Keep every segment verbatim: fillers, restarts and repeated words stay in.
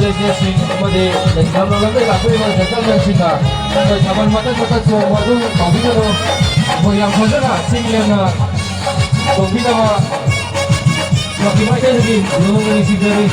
ꯂꯩꯇꯦꯡꯁꯤꯡ ꯑꯃꯗꯤ ꯂꯝ ꯂꯝꯗꯒꯤ ꯂꯥꯛꯄꯤꯔꯤꯕ ꯖꯦꯟꯇꯜꯃꯦꯟꯁꯤꯡꯅ ꯑꯩꯈꯣꯏ ꯊꯥꯕꯜ ꯃꯇꯠ ꯃꯇꯠ ꯆꯣꯡꯕ ꯑꯗꯨ ꯇꯧꯕꯤꯒꯅꯨ꯫ ꯑꯩꯈꯣꯏ ꯌꯥꯝ ꯐꯖꯅ ꯆꯤꯡ ꯂꯦꯝꯅ ꯆꯣꯡꯕꯤꯅꯕ ꯀꯛꯆꯤꯡ ꯃꯥꯏꯀꯩꯗꯒꯤ ꯅꯣꯡꯃ ꯅꯨꯡꯁꯤꯖꯔꯤ꯫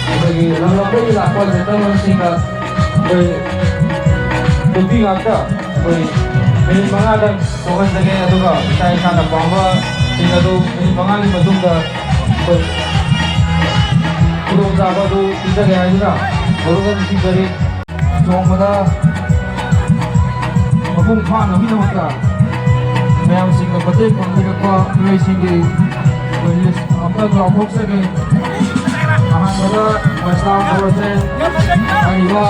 ꯑꯩꯈꯣꯏꯒꯤ ꯂꯝꯂꯝꯗꯒꯤ ꯂꯥꯛꯄ ꯖꯦꯟꯇꯜꯃꯦꯟꯁꯤꯡꯅ ꯑꯩꯈꯣꯏ ꯅꯨꯄꯤ ꯉꯥꯛꯇ ꯑꯩꯈꯣꯏ ꯃꯤꯅꯤꯠ ꯃꯉꯥꯗꯪ ꯇꯣꯛꯍꯟꯖꯒꯦ, ꯑꯗꯨꯒ ꯏꯁꯥ ꯏꯁꯥꯅ ꯄꯥꯝꯕꯁꯤꯡ ꯑꯗꯨ ꯃꯤꯅꯤꯠ ꯃꯉꯥꯒꯤ ꯃꯇꯨꯡꯗ ꯑꯩꯈꯣꯏ ꯈꯨꯗꯣꯡꯆꯥꯕ ꯑꯗꯨ ꯄꯤꯖꯒꯦ ꯍꯥꯏꯗꯨꯅ ꯒꯣꯔꯣꯒꯟ ꯁꯤꯡꯖꯔꯤ꯫ ꯆꯣꯡꯕꯗ ꯃꯄꯨꯡ ꯐꯥꯅꯕꯒꯤꯗꯃꯛꯇ ꯃꯌꯥꯝꯁꯤꯡꯅ ꯃꯇꯦꯡ ꯄꯥꯡꯕꯤꯔꯛꯄ ꯃꯤꯑꯣꯏꯁꯤꯡꯒꯤ ꯑꯩꯈꯣꯏ ꯂꯤꯁ ꯑꯃꯇꯪ ꯂꯥꯎꯊꯣꯛꯆꯒꯦ꯫ ꯑꯍꯥꯟꯕꯗ ꯃꯁꯂꯥꯝ ꯕꯣꯔꯁꯦ ꯍꯥꯏꯔꯤꯕ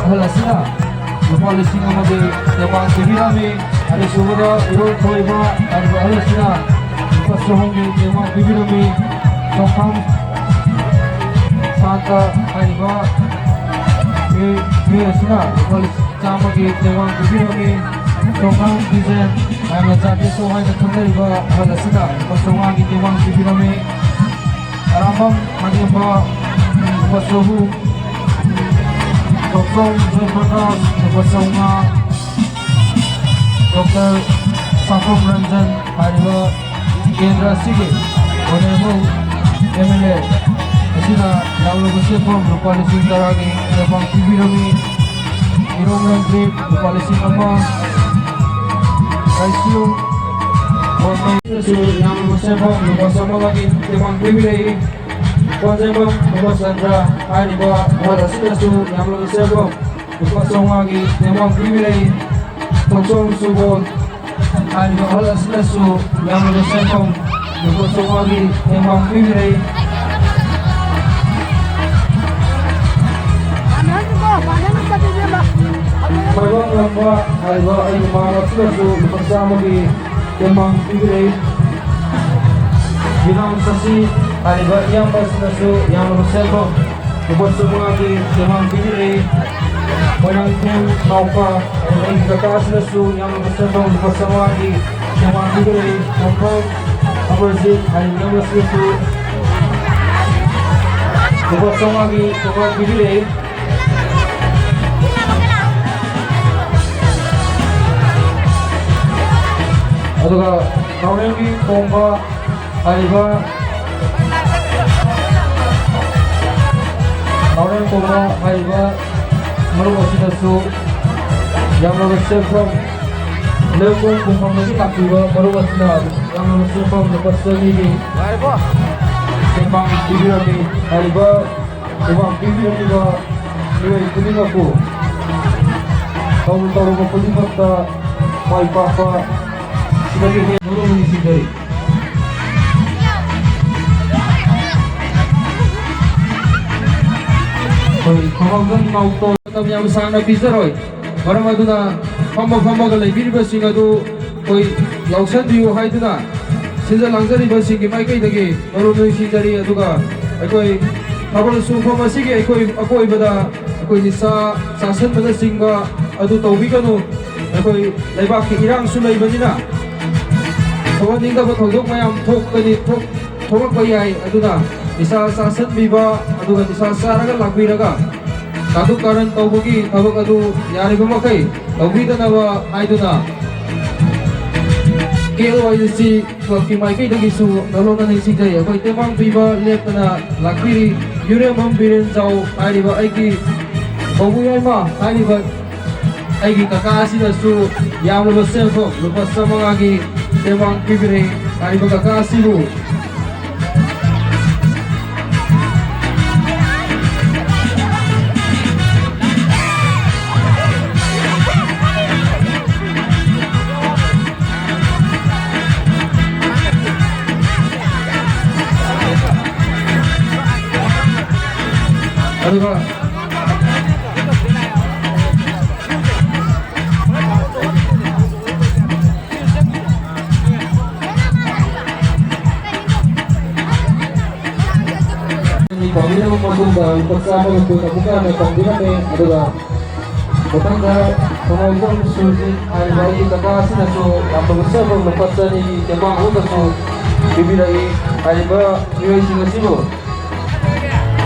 ꯑꯍꯜ ꯑꯁꯤꯅ ꯂꯨꯄꯥ ꯂꯤꯁꯤꯡ ꯑꯃꯒꯤ ꯇꯦꯡꯕꯥꯡ ꯄꯤꯕꯤꯔꯝꯃꯤ꯫ ꯑꯅꯤꯁꯨꯕꯗ ꯏꯔꯣꯏ ꯊꯣꯏꯕ ꯍꯥꯏꯔꯤꯕ ꯑꯍꯜ ꯑꯁꯤꯅ ꯂꯨꯄꯥ ꯆꯍꯨꯝꯒꯤ ꯇꯦꯡꯕꯥꯡ ꯄꯤꯕꯤꯔꯝꯃꯤ꯫ ꯇꯣꯡꯈꯥꯝ ꯁꯥꯟꯇ ꯍꯥꯏꯔꯤꯕ ꯃꯤꯑꯣꯏ ꯑꯁꯤꯅ ꯂꯨꯄꯥ ꯂꯤꯁꯤꯡ ꯆꯥꯝꯃꯒꯤ ꯇꯦꯡꯕꯥꯡ ꯄꯤꯕꯤꯔꯝꯃꯤ꯫ ꯇꯣꯉꯥꯟ ꯗꯤꯖꯥꯏꯟ ꯃꯌꯥꯝꯅ ꯆꯥꯕꯤꯁꯨ ꯍꯥꯏꯅ ꯈꯪꯅꯔꯤꯕ ꯑꯍꯜ ꯑꯁꯤꯅ ꯂꯨꯄꯥ ꯆꯥꯝꯃꯉꯥꯒꯤ ꯇꯦꯡꯕꯥꯡ ꯄꯤꯕꯤꯔꯝꯃꯤ꯫ ꯑꯔꯥꯝꯕꯝ ꯃꯅꯤꯄ ꯂꯨꯄꯥ ꯆꯍꯨꯝ, ꯗꯣꯛꯇꯔ ꯖꯣꯏꯄ꯭ꯔꯀꯥꯁ ꯂꯨꯄꯥ ꯆꯥꯝꯃꯉꯥ, ꯗꯣꯛꯇꯔ ꯁꯥꯐꯝ ꯔꯟꯖꯟ ꯍꯥꯏꯔꯤꯕ ꯀꯦꯟꯗ꯭ꯔ ꯑꯁꯤꯒꯤ ꯑꯣꯅꯔꯦꯕꯜ ꯑꯦꯝ ꯑꯦꯜ ꯑꯦ ꯑꯁꯤꯅ ꯌꯥꯝꯂꯕ ꯁꯦꯟꯐꯝ ꯂꯨꯄꯥ ꯂꯤꯁꯤꯡ ꯇꯔꯥꯒꯤ ꯇꯦꯡꯕꯥꯡ ꯄꯤꯕꯤꯔꯝꯃꯤ꯫ ꯏꯔꯣꯝ ꯔꯟꯖꯤꯠ ꯂꯨꯄꯥ ꯂꯤꯁꯤꯡ ꯑꯃ, ꯀꯥꯏꯁꯤꯌꯨ ꯒꯣꯔꯃꯦꯟꯅꯁꯨ ꯌꯥꯝꯂꯕ ꯁꯦꯟꯐꯝ ꯂꯨꯄꯥ ꯆꯥꯝꯃꯉꯥꯒꯤ ꯇꯦꯡꯕꯥꯡ ꯄꯤꯕꯤꯔꯛꯏ꯫ ꯀꯣꯟꯖꯦꯡꯕꯝ ꯕꯣꯕꯆꯟꯗ꯭ꯔ ꯍꯥꯏꯔꯤꯕ ꯑꯍꯜ ꯑꯁꯤꯅꯁꯨ ꯌꯥꯝꯂꯕ ꯁꯦꯟꯐꯝ ꯂꯨꯄꯥ ꯆꯥꯝꯃꯉꯥꯒꯤ ꯇꯦꯡꯕꯥꯡ ꯄꯤꯕꯤꯔꯛꯏ꯫ ꯊꯣꯡꯆꯣꯝ ꯁꯨꯕꯣꯜ ꯍꯥꯏꯔꯤꯕ ꯑꯍꯜ ꯑꯁꯤꯅꯁꯨ ꯌꯥꯝꯂꯕ ꯁꯦꯟꯐꯝ ꯂꯨꯄꯥ ꯆꯥꯝꯃꯉꯥꯒꯤ ꯇꯦꯡꯕꯥꯡ ꯄꯤꯕꯤꯔꯛꯏ꯫ ꯃꯥꯏꯕꯝ ꯂꯝꯕ ꯍꯥꯏꯔꯤꯕ ꯑꯩꯒꯤ ꯃꯃꯥ ꯑꯁꯤꯅꯁꯨ ꯂꯨꯄꯥ ꯆꯥꯝꯃꯒꯤ ꯇꯦꯡꯕꯥꯡ ꯄꯤꯕꯤꯔꯛꯏ꯫ ꯕꯤꯅꯥꯝ ꯁꯁꯤ ꯍꯥꯏꯔꯤꯕ ꯏꯌꯥꯝꯕ ꯑꯁꯤꯅꯁꯨ ꯌꯥꯝꯂꯕ ꯁꯦꯟꯐꯝ ꯂꯨꯄꯥ ꯆꯥꯝꯃꯉꯥꯒꯤ ꯇꯦꯡꯕꯥꯡ ꯄꯤꯕꯤꯔꯛꯏ꯫ ꯃꯣꯏꯔꯥꯡꯊꯦꯝ ꯅꯥꯎꯄꯥ ꯍꯥꯏꯔꯤꯕ ꯑꯩꯒꯤ ꯀꯀꯥ ꯑꯁꯤꯅꯁꯨ ꯌꯥꯝꯂꯕ ꯁꯦꯟꯐꯝ ꯂꯨꯄꯥ ꯆꯥꯝꯃꯉꯥꯒꯤ ꯇꯦꯡꯕꯥꯡ ꯄꯤꯕꯤꯔꯛꯏ꯫ ꯇꯣꯝꯐꯝ ꯑꯃꯔꯖꯤꯠ ꯍꯥꯏꯔꯤꯕ ꯏꯌꯥꯝꯕ ꯑꯁꯤꯅꯁꯨ ꯂꯨꯄꯥ ꯆꯥꯝꯃꯉꯥꯒꯤ ꯇꯦꯡꯕꯥꯡ ꯄꯤꯕꯤꯔꯛꯏ꯫ ꯑꯗꯨꯒ ꯅꯥꯎꯔꯦꯝꯒꯤ ꯇꯣꯝꯕ ꯍꯥꯏꯔꯤꯕ ꯅꯥꯎꯔꯦꯝ ꯇꯣꯝꯕ ꯍꯥꯏꯔꯤꯕ ꯃꯔꯨꯞ ꯑꯁꯤꯅꯁꯨ ꯌꯥꯝꯂꯕ ꯁꯦꯟꯐꯝ, ꯂꯩꯀꯣꯡ ꯈꯨꯡꯒꯪꯗꯒꯤ ꯂꯥꯛꯄꯤꯕ ꯃꯔꯨꯞ ꯑꯁꯤꯅ ꯌꯥꯝꯂꯕ ꯁꯦꯟꯐꯝ ꯂꯨꯄꯥ ꯆꯅꯤꯒꯤ ꯇꯦꯡꯕꯥꯡ ꯄꯤꯕꯤꯔꯝꯃꯤ꯫ ꯍꯥꯏꯔꯤꯕ ꯇꯦꯡꯕꯥꯡ ꯄꯤꯕꯤꯔꯝꯃꯤꯕ ꯃꯤꯑꯣꯏ ꯈꯨꯗꯤꯡꯃꯛꯄꯨ ꯇꯧꯔꯨ ꯇꯧꯔꯨꯕ ꯈꯨꯗꯤꯡꯃꯛꯇ ꯃꯥꯏ ꯄꯥꯛꯄ ꯁꯤꯗꯒꯤ ꯍꯦꯟꯅ ꯃꯔꯨ ꯅꯨꯡꯁꯤꯖꯔꯤ꯫ ꯑꯩꯈꯣꯏ ꯈꯨꯡꯒꯪꯗ ꯉꯥꯎꯇꯣ ꯃꯇꯝ ꯌꯥꯝ ꯁꯥꯡꯅ ꯄꯤꯖꯔꯣꯏ꯫ ꯃꯔꯝ ꯑꯗꯨꯅ ꯐꯝꯃ ꯐꯝꯃꯒ ꯂꯩꯕꯤꯔꯤꯕꯁꯤꯡ ꯑꯗꯨ ꯑꯩꯈꯣꯏ ꯂꯧꯁꯤꯟꯕꯤꯌꯨ ꯍꯥꯏꯗꯨꯅ ꯁꯤꯟꯖ ꯂꯥꯡꯖꯔꯤꯕꯁꯤꯡꯒꯤ ꯃꯥꯏꯀꯩꯗꯒꯤ ꯃꯔꯨꯞ ꯅꯨꯡꯁꯤꯖꯔꯤ꯫ ꯑꯗꯨꯒ ꯑꯩꯈꯣꯏ ꯊꯥꯕꯜ ꯆꯣꯡꯐꯝ ꯑꯁꯤꯒꯤ ꯑꯩꯈꯣꯏ ꯑꯀꯣꯏꯕꯗ ꯑꯩꯈꯣꯏ ꯅꯤꯁꯥ ꯆꯥꯁꯤꯟꯕꯅꯆꯤꯡꯕ ꯑꯗꯨ ꯇꯧꯕꯤꯒꯅꯨ꯫ ꯑꯩꯈꯣꯏ ꯂꯩꯕꯥꯛꯀꯤ ꯏꯔꯥꯡꯁꯨ ꯂꯩꯕꯅꯤꯅ, ꯊꯣꯛꯍꯟꯅꯤꯡꯗꯕ ꯊꯧꯗꯣꯛ ꯃꯌꯥꯝ ꯊꯣꯛꯀꯅꯤ, ꯊꯣꯛ-, ꯊꯣꯛꯂꯛꯄ ꯌꯥꯏ꯫ ꯑꯗꯨꯅ ꯅꯤꯁꯥ ꯆꯥꯁꯤꯟꯕꯤꯕ ꯑꯗꯨꯒ ꯅꯤꯁꯥ ꯆꯥꯔꯒ ꯂꯥꯛꯄꯤꯔꯒ ꯀꯥꯇꯨ ꯀꯥꯔꯟ ꯇꯧꯕꯒꯤ ꯊꯕꯛ ꯑꯗꯨ ꯌꯥꯔꯤꯕ ꯃꯈꯩ ꯇꯧꯕꯤꯗꯅꯕ ꯍꯥꯏꯗꯨꯅ, ꯀꯦ ꯑꯦꯜ ꯋꯥꯏ ꯌꯨ ꯁꯤ ꯀ꯭ꯂꯕꯀꯤ ꯃꯥꯏꯀꯩꯗꯒꯤꯁꯨ ꯅꯧꯍꯧꯅ ꯅꯤꯡꯁꯤꯡꯖꯔꯤ꯫ ꯑꯩꯈꯣꯏ ꯇꯦꯡꯕꯥꯡ ꯄꯤꯕ ꯂꯦꯞꯇꯅ ꯂꯥꯛꯄꯤꯔꯤ꯫ ꯌꯨꯔꯦꯝꯕꯝ ꯕꯤꯔꯦꯟ ꯖꯥꯎ ꯍꯥꯏꯔꯤꯕ ꯑꯩꯒꯤ ꯀꯧꯕ ꯌꯥꯏꯃ ꯍꯥꯏꯔꯤꯕ ꯑꯩꯒꯤ ꯀꯀꯥ ꯑꯁꯤꯅꯁꯨ ꯌꯥꯝꯂꯕ ꯁꯦꯟꯐꯝ ꯂꯨꯄꯥ ꯆꯥꯃꯉꯥꯒꯤ ꯇꯦꯡꯕꯥꯡ ꯄꯤꯕꯤꯔꯦ꯫ ꯍꯥꯏꯔꯤꯕ ꯀꯀꯥ ꯑꯁꯤꯕꯨ ꯑꯗꯨꯒ ꯄꯥꯡꯕꯤꯔꯕ ꯃꯇꯨꯡꯗ ꯂꯨꯄꯥ ꯆꯥꯝꯃꯒ ꯀꯨꯟ ꯑꯃꯨꯛꯀ ꯍꯟꯅ ꯄꯥꯡꯕꯤꯔꯝꯃꯦ꯫ ꯑꯗꯨꯒ ꯃꯊꯪꯗ ꯊꯧꯅꯥꯎꯖꯝ ꯁꯨꯔꯖꯤꯠ ꯍꯥꯏꯔꯤꯕ ꯑꯩꯒꯤ ꯀꯀꯥ ꯑꯁꯤꯅꯁꯨ ꯌꯥꯝꯅ ꯃꯁꯤꯐꯥꯎ ꯂꯨꯄꯥ ꯆꯅꯤꯒꯤ ꯇꯦꯡꯕꯥꯡ ꯑꯃꯒꯁꯨ ꯄꯤꯕꯤꯔꯛꯏ꯫ ꯍꯥꯏꯔꯤꯕ ꯃꯤꯑꯣꯏꯁꯤꯡ ꯑꯁꯤꯕꯨ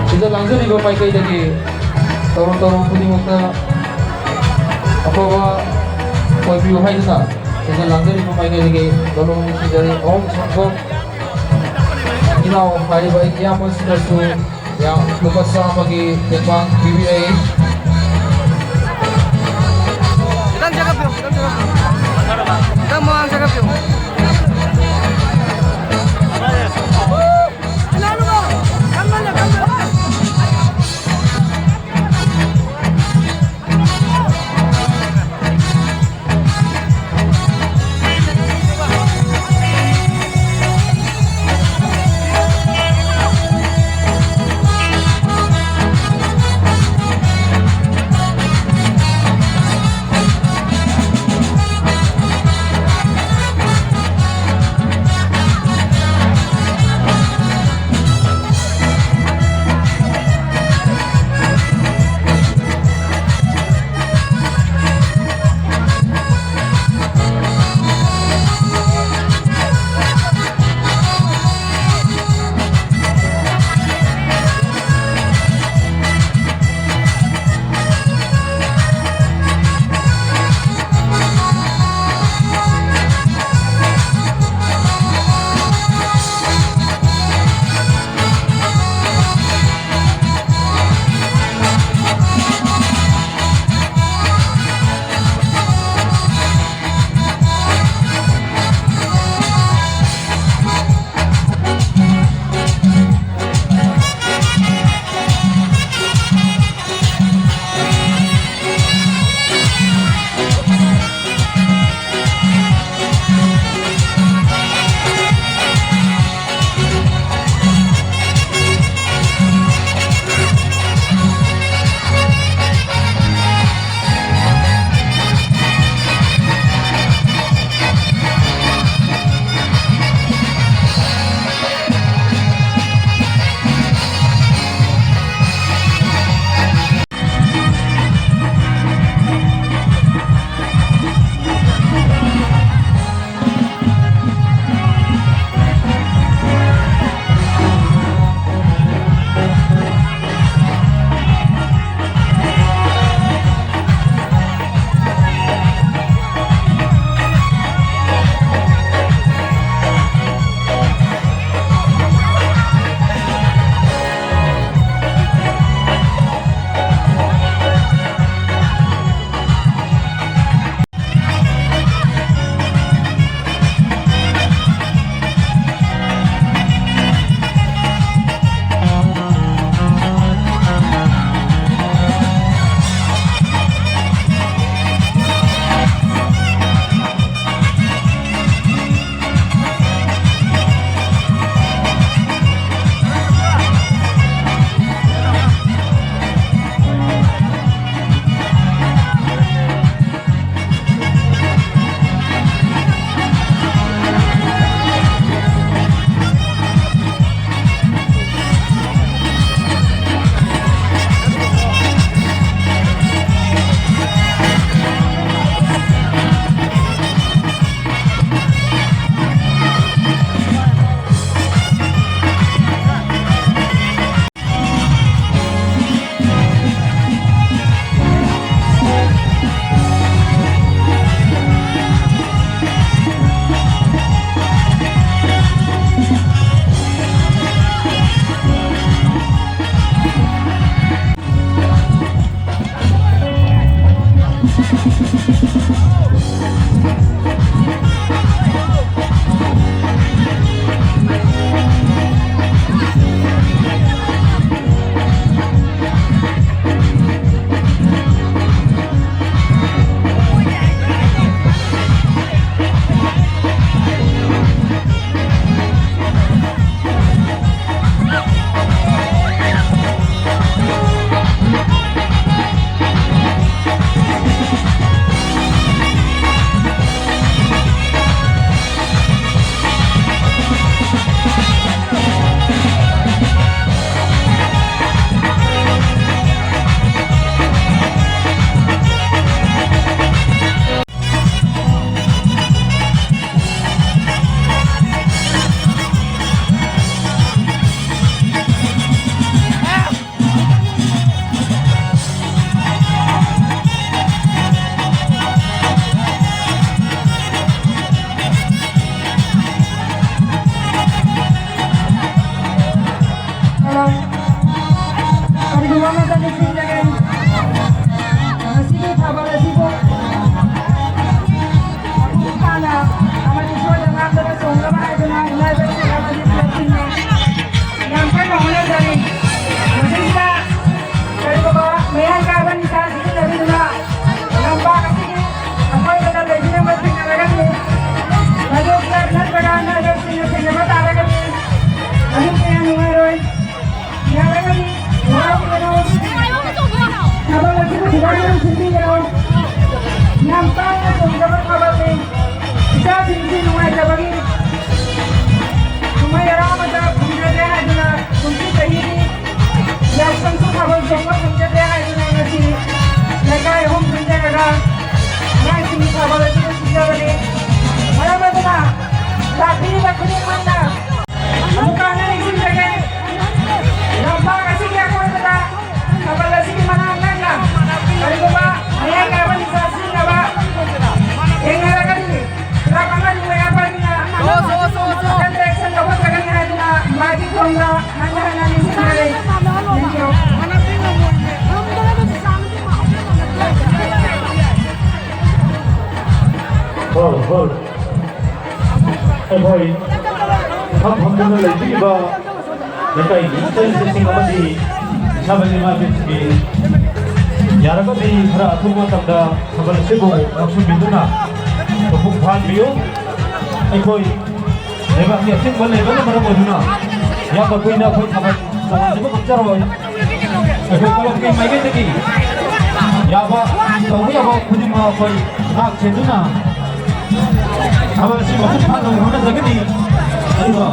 ꯁꯤꯗ ꯂꯥꯡꯖꯔꯤꯕ ꯃꯥꯏꯀꯩꯗꯒꯤ ꯇꯧꯔꯨ ꯇꯧꯔꯨ ꯈꯨꯗꯤꯡꯃꯛꯇ ꯑꯐꯕ ꯑꯣꯏꯕꯤꯌꯨ ꯍꯥꯏꯗꯨꯅ ꯁꯤꯗ ꯂꯥꯡꯖꯔꯤꯕ ꯃꯥꯏꯀꯩꯗꯒꯤ ꯂꯣꯂꯣꯡ ꯅꯨꯡꯁꯤꯖꯔꯤ꯫ ꯑꯍꯨꯝ ꯁꯪꯒꯣꯝ ꯏꯅꯥꯎ ꯍꯥꯏꯔꯤꯕ ꯑꯩꯒꯤ ꯏꯌꯥꯝꯕꯁꯤꯗꯁꯨ ꯌꯥꯝ ꯂꯨꯄꯥ ꯆꯥꯝꯃꯒꯤ ꯇꯦꯡꯕꯥꯡ ꯄꯤꯕꯤꯔꯛꯏ꯫ ꯈꯤꯇꯪ ꯆꯪꯉꯛꯄꯤꯌꯨ, ꯈꯤꯇꯪ ꯆꯪꯉꯛꯄꯤꯌꯨ꯫ ꯈꯤꯇꯪ ꯃꯃꯥꯡ ꯆꯪꯉꯛꯄꯤꯌꯨ꯫ ꯃꯉꯣꯟꯗ ꯅꯤꯡꯁꯤꯡꯖꯒꯦ꯫ ꯉꯁꯤꯒꯤ ꯊꯥꯕꯜ ꯑꯁꯤꯕꯨ ꯃꯄꯨꯡ ꯐꯥꯅ ꯑꯃꯗꯤ ꯁꯣꯏꯗ ꯉꯥꯝꯗꯅ ꯆꯣꯡꯅꯕ ꯍꯥꯏꯗꯨꯅ ꯏꯃꯥ ꯏꯕꯦꯜꯁꯤꯡ ꯑꯃꯗꯤ ꯄꯨꯂꯞꯁꯤꯡꯅ ꯌꯥꯝ ꯀꯟꯅ ꯍꯣꯠꯅꯖꯔꯤ꯫ ꯃꯁꯤꯗ ꯀꯔꯤꯒꯨꯝꯕ ꯃꯌꯥꯏ ꯀꯥꯏꯕ ꯅꯤꯁꯥ ꯁꯤꯖꯤꯟꯅꯕꯤꯗꯨꯅ ꯂꯝꯄꯥꯛ ꯑꯁꯤꯒꯤ ꯑꯀꯣꯏꯕꯗ ꯂꯩꯕꯤꯔꯝꯕ ꯊꯦꯡꯅꯔꯒꯗꯤ, ꯃꯗꯨ ꯀ꯭ꯂꯕ ꯅꯠꯇ꯭ꯔꯒ ꯅꯥꯏꯕꯔꯁꯤꯡꯅ ꯊꯦꯡꯅꯕ ꯇꯥꯔꯒꯗꯤ, ꯃꯗꯨ ꯀꯌꯥ ꯅꯨꯡꯉꯥꯏꯔꯣꯏ꯫ ꯌꯥꯔꯒꯗꯤ ꯍꯔꯥꯎꯕꯤꯒꯅꯨ꯫ ꯊꯥꯕꯜ ꯑꯁꯤꯕꯨ ꯈꯤꯇꯪ ꯁꯤꯟꯕꯤꯒꯅꯨ꯫ ꯌꯥꯝ ꯇꯥꯡꯅ ꯇꯣꯡꯖꯕ ꯊꯥꯕꯜꯅꯤ꯫ ꯏꯆꯥꯁꯤꯡꯁꯤ ꯅꯨꯡꯉꯥꯏꯇꯕꯒꯤ ꯀꯨꯝꯍꯩ ꯍꯔꯥꯎ ꯑꯃꯗ ꯐꯪꯖꯗꯦ ꯍꯥꯏꯗꯨꯅ, ꯀꯨꯝꯁꯤ ꯆꯍꯤꯒꯤ ꯌꯥꯎꯁꯪꯁꯨ ꯊꯥꯕꯜ ꯆꯣꯡꯕ ꯐꯪꯖꯗꯦ ꯍꯥꯏꯗꯨꯅ ꯉꯁꯤ ꯂꯩꯀꯥꯏ ꯑꯍꯨꯝ ꯄꯨꯟꯖꯔꯒ ꯑꯉꯥꯡꯁꯤꯡꯒꯤ ꯊꯥꯕꯜ ꯑꯁꯤꯕꯨ ꯁꯤꯟꯖꯕꯅꯤ꯫ ꯃꯔꯝ ꯑꯗꯨꯅ ꯂꯥꯛꯄꯤꯔꯤꯕ ꯈꯨꯗꯤꯡꯃꯛꯅ ꯑꯃꯨꯛꯀ ꯍꯟꯅ ꯅꯤꯡꯁꯤꯡꯖꯒꯦ, ꯂꯝꯄꯥꯛ ꯑꯁꯤꯒꯤ ꯑꯀꯣꯏꯕꯗ ꯊꯥꯕꯜ ꯑꯁꯤꯒꯤ ꯃꯅꯥꯛ ꯅꯛꯅ ꯀꯔꯤꯒꯨꯝꯕ ꯃꯌꯥꯏ ꯀꯥꯏꯕ ꯅꯤꯁꯥ ꯁꯤꯖꯤꯟꯅꯕ ꯊꯦꯡꯅꯔꯒꯗꯤ, ꯀ꯭ꯂꯕ ꯑꯃꯗꯤ ꯃꯌꯥꯝ ꯄꯥꯏꯕꯤꯅ ꯁꯀꯟꯗ ꯑꯦꯛꯁꯟ ꯂꯧꯈꯠꯆꯒꯅꯤ ꯍꯥꯏꯗꯨꯅ ꯃꯥꯒꯤ ꯊꯣꯡꯗ ꯍꯟꯅ ꯍꯟꯅ ꯅꯤꯡꯁꯤꯡꯖꯔꯤ꯫ Thank you. ꯍꯣꯏ, ꯍꯣꯏ꯫ ꯑꯩꯈꯣꯏ ꯐꯝ ꯐꯝꯗꯨꯅ ꯂꯩꯕꯤꯔꯤꯕ ꯂꯩꯀꯥꯏꯒꯤ ꯏꯆꯜ ꯏꯆꯦꯁꯤꯡ ꯑꯃꯗꯤ ꯏꯁꯥꯃꯛ ꯏꯃꯥ ꯏꯕꯦꯟꯁꯤꯡꯒꯤ ꯌꯥꯔꯒꯗꯤ ꯈꯔ ꯑꯊꯨꯕ ꯃꯇꯝꯗ ꯊꯥꯕꯜ ꯑꯁꯤꯕꯨ ꯉꯥꯛꯁꯣꯟꯕꯤꯗꯨꯅ ꯃꯄꯨꯡ ꯐꯥꯍꯟꯕꯤꯌꯨ꯫ ꯑꯩꯈꯣꯏ ꯂꯩꯕꯥꯛꯀꯤ ꯑꯊꯤꯡꯕ ꯂꯩꯕꯅ ꯃꯔꯝ ꯑꯣꯏꯗꯨꯅ ꯌꯥꯝꯅ ꯀꯨꯏꯅ ꯑꯩꯈꯣꯏ ꯊꯥꯕꯜ ꯆꯣꯡꯍꯟꯖꯕ ꯉꯝꯖꯔꯣꯏ꯫ ꯑꯩꯈꯣꯏ ꯀ꯭ꯂꯕꯀꯤ ꯃꯥꯏꯀꯩꯗꯒꯤ ꯌꯥꯕ, ꯇꯧꯕ ꯌꯥꯕ ꯈꯨꯗꯤꯡꯃꯛ ꯑꯩꯈꯣꯏ ꯉꯥꯛ ꯁꯦꯟꯗꯨꯅ ꯊꯕꯛ ꯑꯁꯤ ꯃꯄꯨꯡ ꯐꯥꯅꯕ ꯍꯣꯠꯅꯖꯒꯅꯤ꯫ ꯑꯗꯨꯒ